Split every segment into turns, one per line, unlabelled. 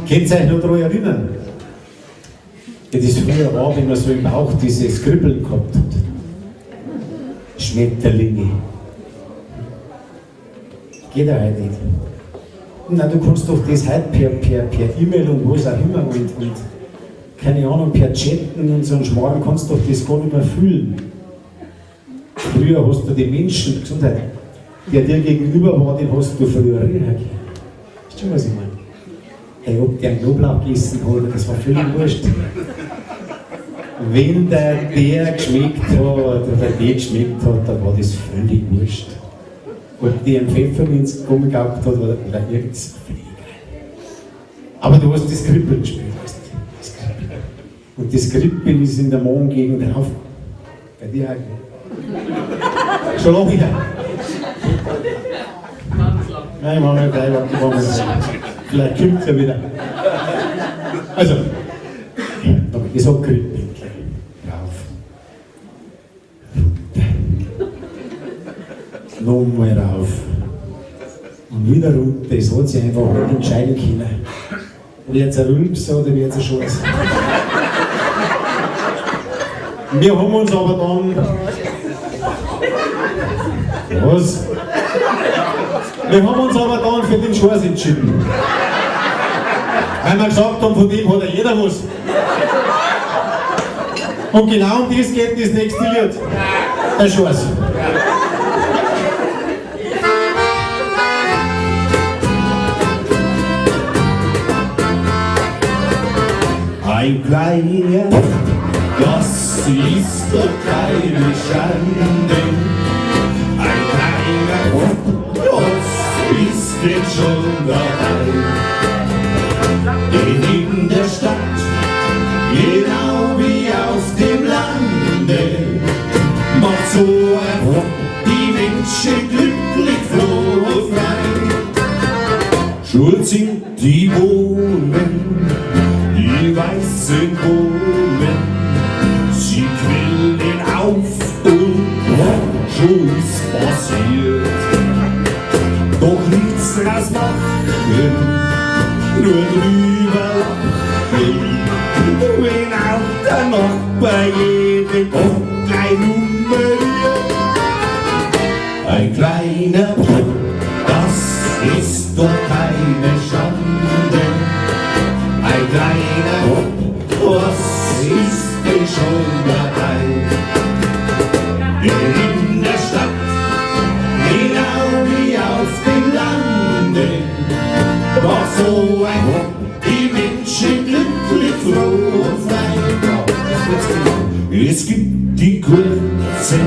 Könnt ihr euch noch daran erinnern? Wie das früher war, wenn man so im Bauch dieses Kribbeln gehabt hat. Schmetterlinge. Geht ja heute nicht. Na, du kannst doch das heute per E-Mail und was auch immer und keine Ahnung, per Chatten und so einen Schmarrn kannst du doch das gar nicht mehr fühlen. Früher hast du den Menschen, Gesundheit, der dir gegenüber war, den hast du früher riechen können. Weißt du schon, was ich meine? Hey, ob der einen Knoblauch gegessen hat, das war völlig wurscht. Wenn der geschmeckt hat oder die geschmeckt hat, dann war das völlig wurscht. Ob die einen Pfefferminz gehabt hat oder irgendwas, völlig egal. Aber du hast das Kribbeln gespielt, weißt du? Das Kribbeln. Und das Kribbeln ist in der Magengegend drauf. Bei dir auch. Schon lange her. Nein, ich mach nicht gleich, ich mach nicht. Vielleicht kommt es ja wieder. Also, ich sag Kribbeln. Rauf. Runter. Nochmal rauf. Und wieder runter. Es hat sich einfach nicht entscheiden können. Wird's ein Rülps oder wird's ein Scheiß? Wir haben uns aber dann. Was? Wir haben uns aber dann für den Scheiß entschieden. Weil wir gesagt haben, von dem hat ja jeder was. Und genau um das geht das nächste Lied. Der Scheiß.
Ein kleiner, das ist doch keine Schande. Ein kleiner, was ist denn schon dabei? Denn in der Stadt, genau wie auf dem Lande, macht so ein die Menschen glücklich, froh und frei. Schuld sind die Bohnen, die weißen Bohnen, sie quillen auf und schon ist passiert. Doch nichts draus machen, nur drüber lachen, wenn auch der Nachbar jeden gleich nummeriert. Ein kleiner, das ist doch keine Schande. Ein kleiner, was ist denn schon dabei? Denn in der Stadt, genau wie auf dem Lande, war so ein die Menschen glücklich, froh und frei. Es gibt die kurzen,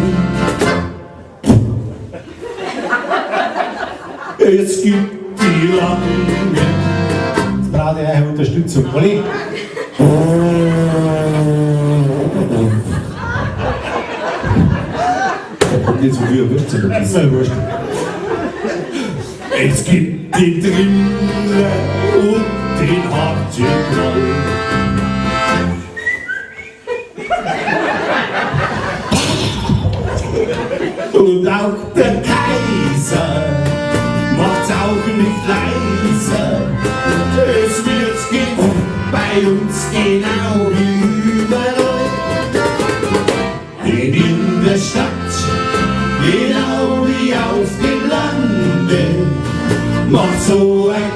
es gibt die langen.
Jetzt brauche ich eure Unterstützung. Olli?
Da kommt jetzt so wie ein Würstchen.
Das ist ja wurscht.
Es gibt den Triller und den harten Knoll. Und auch der Kaiser macht's auch nicht leiser. Es wird gehen bei uns genau wie überall. Denn in der Stadt, genau wie auf dem Lande, macht so ein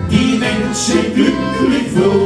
die Menschen glücklich, froh.